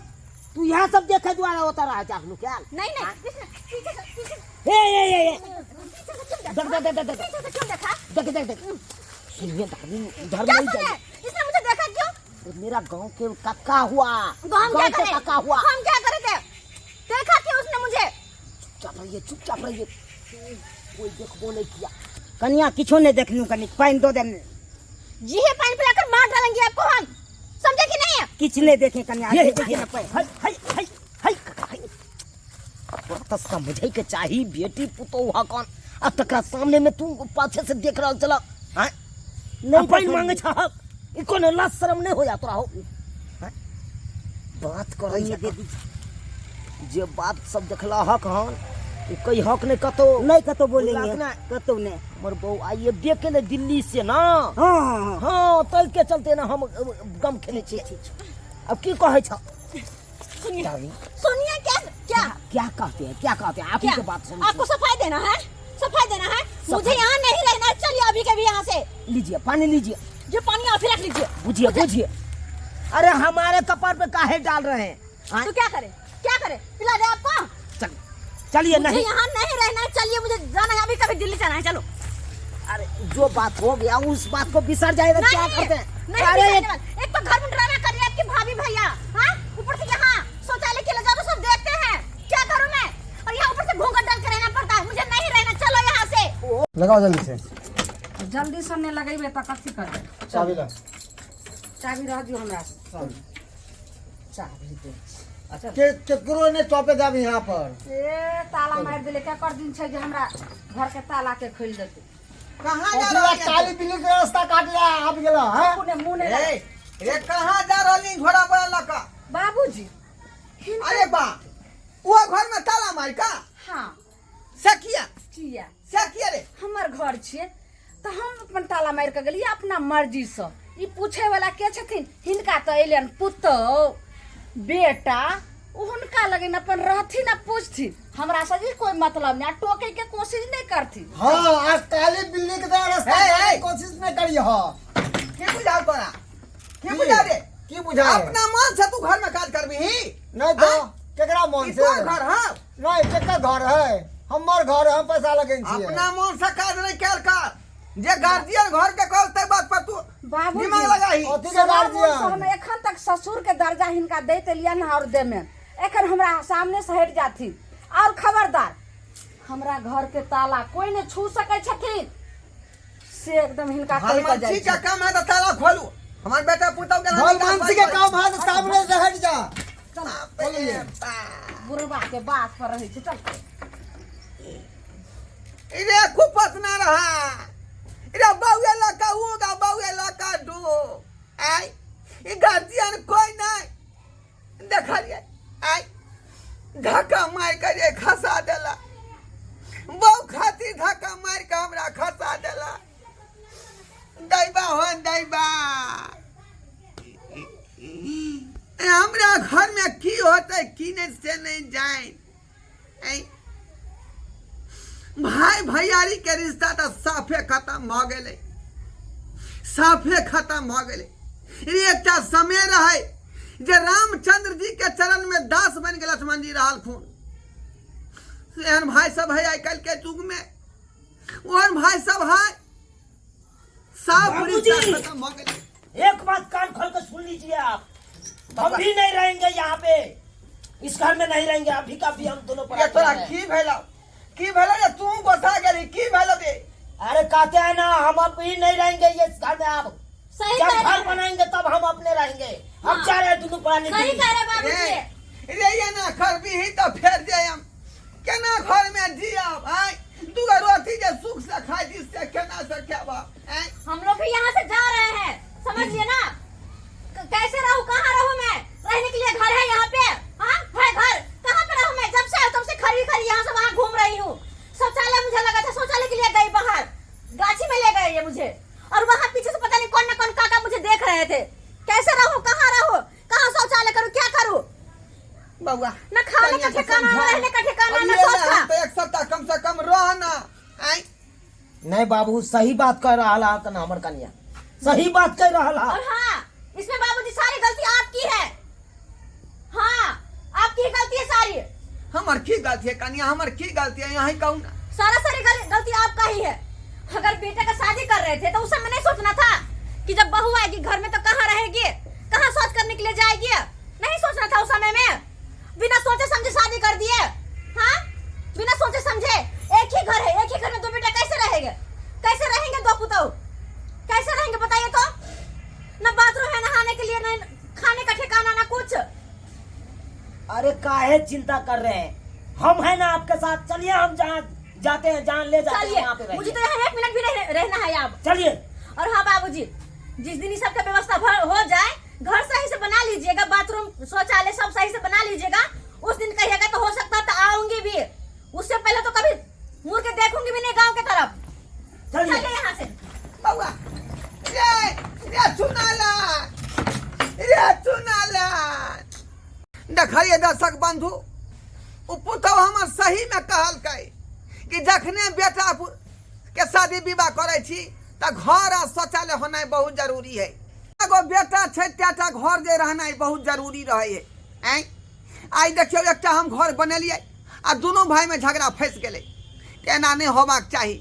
Speaker 5: तू यहाँ सब देखे द्वारा होता रहा जागलू क्या?
Speaker 4: नहीं, नहीं,
Speaker 5: हाँ?
Speaker 4: इसने पीछे से, पीछे से।
Speaker 5: ए, ए, ए, ए।
Speaker 4: पीछे से क्यों देखा?
Speaker 5: देख, देख, देख, देख, देख।
Speaker 4: पीछे से क्यों देखा?
Speaker 5: देख, देख, देख। सुनिए, दादी, इधर
Speaker 4: क्या
Speaker 5: नहीं
Speaker 4: सुने?
Speaker 5: जाइए।
Speaker 4: इसने मुझे देखा क्यों?
Speaker 5: तो मेरा गांव के काका हुआ।
Speaker 4: तो हम
Speaker 5: गांव
Speaker 4: क्या
Speaker 5: के
Speaker 4: करें?
Speaker 5: काका हुआ।
Speaker 4: हम क्या करे थे? देखा क्यों उसने मुझे?
Speaker 5: चुपचाप रहिए, चुपचाप रहिए, कोई देखबो नहीं किया।
Speaker 7: कनिया किछो नहीं देखलू, कनी पानी दो देने।
Speaker 4: जी है पानी पिलाकर मार डालेंगे आपको हम, समझे कि नहीं?
Speaker 7: किछ नहीं देखे कनिया,
Speaker 5: ये,
Speaker 7: देखे
Speaker 5: ये,
Speaker 7: ना पानी।
Speaker 5: हाय, हाय, हाय, हाय, काका, हाय। तोरा तो समझे के चाही बेटी पुतोह हकन, अब तकरा सामने में तू पाछे से देख रहल चल। हाँ?
Speaker 7: नहीं
Speaker 5: पानि
Speaker 7: देखलियै।
Speaker 5: मांगे छहक, ई कोनो लाज शरम नहीं होया तोरा हो? हाँ? बात करै
Speaker 7: पानि दे दी।
Speaker 5: जे बात सब देखला हक हन, उ कही हक नहीं कतो।
Speaker 7: नहीं कतो बोलेंगे।
Speaker 5: बोललक नहीं।
Speaker 7: कतो नहीं।
Speaker 5: हमर बहू आइए देखे ले दिल्ली से ना।
Speaker 7: हाँ, हाँ, हाँ।
Speaker 5: हाँ, तल के चलते ना हम गम खेले छी। अब की कहै छ?
Speaker 4: सुनिए।
Speaker 5: डार्लिंग।
Speaker 4: सुनिए, क्या, क्या?
Speaker 5: क्या कहते हैं, क्या कहते हैं? आप ही
Speaker 4: क्या?
Speaker 5: के बात सुन।
Speaker 4: आपको सफाई देना है, सफाई देना है।
Speaker 5: सफाई।
Speaker 4: मुझे यहाँ नहीं रहना है, चलिए अभी के भी यहाँ से।
Speaker 5: लीजिए पानी लीजिए।
Speaker 4: ये पानी आप ही रख लीजिए।
Speaker 5: बुझिए, बुझिए। अरे हमारे कपार पे काहे डाल रहे हैं? हाँ?
Speaker 4: तो क्या करे, क्या करे? पिला दे आपको।
Speaker 5: चल, चलिए,
Speaker 4: मुझे
Speaker 5: नहीं।
Speaker 4: यहाँ नहीं रहना है, चलिए मुझे जाना है, अभी कभी दिल्ली जाना है, चलो।
Speaker 5: अरे जो बात हो गया उस बात को बिसर जाएगा, क्या
Speaker 4: नहीं,
Speaker 5: करते हैं?
Speaker 4: नहीं,
Speaker 5: अरे
Speaker 4: बिसरने वाले। एक तो घर में ड्रामा कर रही है आपकी भाभी भैया, हाँ? ऊपर से यहाँ शौचालय के ले जाओ तो सब देखते हैं, क्या करूँ मैं? और यहाँ ऊपर से घूंघट डाल के रहना पड़ता है, मुझे नहीं रहना, चलो यहाँ से।
Speaker 2: लगाओ जल्दी से।
Speaker 1: जल्दी से नहीं लगेबे तो कथी करबे?
Speaker 2: चाबी ला।
Speaker 1: चाबी रह दियो हमरा से। चाबी दे।
Speaker 5: अच्छा।
Speaker 2: के केकरो ने चौपे जाबी यहाँ पर।
Speaker 1: ए ताला मार देले, केकर दिन छै जे हमरा घर के ताला के खोलि देतै?
Speaker 3: कहाँ जा
Speaker 2: ओकरा
Speaker 3: रहली?
Speaker 2: काली बिल्ली के रास्ता काट लिया, आबि गेला, हैं?
Speaker 1: पुने मुँह नहि
Speaker 3: ए, रे कहाँ जा रहली झोरा बोरा लऽ कऽ?
Speaker 1: बाबूजी।
Speaker 3: अरे बा, वो घर में ताला मार का?
Speaker 1: हाँ।
Speaker 3: से किया?
Speaker 1: किया?
Speaker 3: से किया रे?
Speaker 1: हमर घर छियै तऽ हम अपन ताला मारि कऽ गेलियै अपना मर्जी सँ। ई पूछे वाला के छथिन? हिनका तऽ अयलनि पुतहु बेटा, ओ हुनका लगन अपन रहथिन आ पूछथिन, हमरा से ई कोई मतलब नहीं, आ टोके के कोशिश नहीं करथिन।
Speaker 2: हाँ, आज काली बिल्ली के तरह रास्ता
Speaker 3: हे, हे।
Speaker 2: काटे के कोशिश नहीं करी हो।
Speaker 3: की बुझाव तोरा? की बुझाव रे?
Speaker 2: की बुझाव?
Speaker 3: अपना मन से तू घर में काज करबी?
Speaker 2: नहीं तो
Speaker 3: हाँ?
Speaker 2: केकरा मन
Speaker 3: ई
Speaker 2: से?
Speaker 3: तोर घर है?
Speaker 2: नहीं, केकर घर है? हमर घर है, हम पैसा लगेन छियै।
Speaker 3: अपना मन से काज नहीं कैल कर, जे गार्जियन घर के कहल तै बात पर तू
Speaker 1: बाबूजी,
Speaker 3: दिमाग लगाही।
Speaker 2: अथी के
Speaker 1: सवा मोन से
Speaker 2: गार्जियन।
Speaker 1: हम एखन तक ससुर के दर्जा हिनका दैत एलियन और देमे, एखन हमरा सामने से हटि जाथिन। और खबरदार, हमरा घर के ताला कोई नहीं छू सकै छथिन, से एकदम हिनका कहि कऽ जाइ
Speaker 3: भलमानसी के
Speaker 1: छै।
Speaker 3: काम है तो ताला खोलू, हमार बेटा पुतहु के
Speaker 2: भलमानसी के काम है तो सामने से हट जा।
Speaker 1: चल
Speaker 3: बाप रे बाप।
Speaker 1: बुढ़बा के बात पर रहै छै चल
Speaker 3: रे कुपत ना रहा रे बउए लका उगा बउए लका do I E guardian कोई नहीं देखलिए आई धक्का मार के रे खसा देला बऊ खातिर धक्का मार के हमरा खसा देला दैबा हो दैबा हमरा घर में की होते की नहीं से नहीं जाए ऐ, भाई भैयारी के रिश्ता तो साफे खत्म भ गेलै साफे खत्म भ गेलै ई एकटा समय रहै जे रामचंद्र जी के चरण में दास बनि के लक्ष्मण जी रहलखुन एहन भाई सब है आइ काल्हि के युग में ओहन भाई सब है साफ
Speaker 5: बाबूजी!
Speaker 3: रिश्ता खत्म भ गेलै
Speaker 5: एक बात कान खोल कर सुन लीजिए आप हम भी नहीं रहेंगे यहाँ पे इस घर में नहीं रहेंगे अभी का भी हम दोनों
Speaker 3: ये
Speaker 5: पर
Speaker 3: तोरा की भेलौ की भेलौ रे तू गोसा गेली की भेलौ रे
Speaker 5: अरे कहते हैं ना हम अब भी नहीं रहेंगे ये इस घर में आप
Speaker 4: सही
Speaker 5: जब
Speaker 4: कह
Speaker 5: घर
Speaker 4: रहे हैं
Speaker 5: बनाएंगे तब हम अपने रहेंगे हम
Speaker 4: हाँ।
Speaker 5: जा रहे हैं दोनों प्राणी
Speaker 4: सही कह रहे
Speaker 3: रे
Speaker 4: बाबूजी
Speaker 3: रे ये ना करबी तऽ फेर जायम केना घर में जियब आय दूगो रोटी जे सुख से खाइ छी से केना से खेब आय
Speaker 4: हम लोग भी यहाँ से जा रहे हैं समझ लिए ना कैसे रहूँ कहाँ रहूँ मैं रहने के लिए घर है यहाँ पे हाँ है घर कहाँ पे रहूँ मैं जब से आया तब से खरी खरी यहाँ से वहाँ घूम रही हूँ शौचालय मुझे लगा था शौचालय के लिए गई बाहर गाछी में ले गए ये मुझे और वहाँ पीछे से पता नहीं कौन ना कौन काका मुझे देख रहे थे कैसे रहूँ कहाँ रहूँ कहाँ शौचालय करूँ क्या करूँ
Speaker 3: बउआ
Speaker 4: ना खाने का
Speaker 3: कनिया के
Speaker 4: ठिकाना ना
Speaker 3: समझा।
Speaker 4: रहने का ठिकाना
Speaker 3: अब
Speaker 4: ना
Speaker 3: ये
Speaker 4: सोच
Speaker 3: ले,
Speaker 4: का
Speaker 3: हम तो एक सप्ताह कम से कम रह ना आय
Speaker 5: नहीं बाबू सही बात कह रहा है ना हमर कन्या सही बात कह रहा है
Speaker 4: और हाँ इसमें बाबूजी सारी गलती आपकी है हाँ आपकी ही गलती है सारी
Speaker 3: हमर की गलती है कनिया हमर की गलती है यहाँ कहू ना
Speaker 4: सारा सारी गलती आपका ही है अगर बेटे का शादी कर रहे थे तो उस समय नहीं सोचना था कि जब बहू आएगी घर में तो कहाँ रहेगी कहाँ शौच करने के लिए जाएगी नहीं सोचना था उस समय में बिना सोचे समझे शादी कर दिए हाँ बिना सोचे समझे एक ही घर है एक ही घर में दो बेटा कैसे रहेंगे कैसे रहेंगे दो पुतहु कैसे रहेंगे बताइए तो ना बाथरूम है नहाने के लिए ना खाने का ठिकाना ना कुछ
Speaker 5: अरे काहे चिंता कर रहे हैं हम है ना आपके साथ चलिए हम जहाँ जाते हैं जहाँ ले जाते हैं
Speaker 4: चलिए
Speaker 5: वहाँ पे
Speaker 4: मुझे तो
Speaker 5: रहिए।
Speaker 4: यहाँ एक मिनट भी रहना है अब
Speaker 5: चलिए
Speaker 4: और हाँ बाबूजी जिस दिन इस सबका व्यवस्था हो जाए घर सही से बना लीजिएगा बाथरूम शौचालय सब सही से बना लीजिएगा उस दिन कहिएगा तो हो सकता है तो आऊंगी भी उससे पहले तो कभी मुड़ के देखूंगी भी नहीं गांव के तरफ
Speaker 5: चलिए
Speaker 4: चलिए यहाँ से
Speaker 3: बउआ रे रे चुनाला रे चुनाला देखलिए दर्शक बंधु ओ पुतहु हमर सहीमे कहलकै कि जखने बेटा के शादी विवाह करै छी तऽ घर आ शौचालय होनाइ बहुत जरूरी है एगो बेटा छै तेटा घर जे रहनाइ बहुत जरूरी रहै है आँय आइ देखियौ एकटा हम घर बनेलियै आ दुनू भाइमे झगड़ा फँसि गेलै तऽ एना नहि होबाक चाही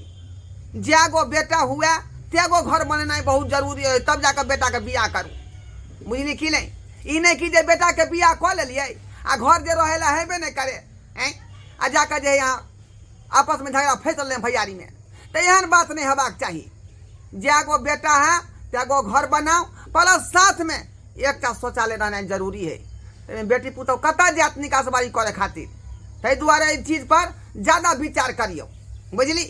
Speaker 3: जएगो बेटा हुए तेगो घर बनेनाइ बहुत जरूरी है तब जाकऽ बेटाके बियाह करू बुझली कि नहि ई नहि कि जे बेटाके बियाह कऽ लेलियै आ घर जे रहै लए हेबे नहि करे आँय आ जाकऽ जे यहाँ आपसमे झगड़ा फँसि रहलै भैयारीमे तऽ एहन बात नहि हेबाक चाही जएगो बेटा है तेगो घर बनाउ प्लस साथमे एकटा शौचालय रहनाइ जरूरी है ताहिमे बेटी पुतहु कतऽ जायत निकासबारी करै खातिर ताहि दुआरे एहि चीजपर ज्यादा विचार करियौ बुझली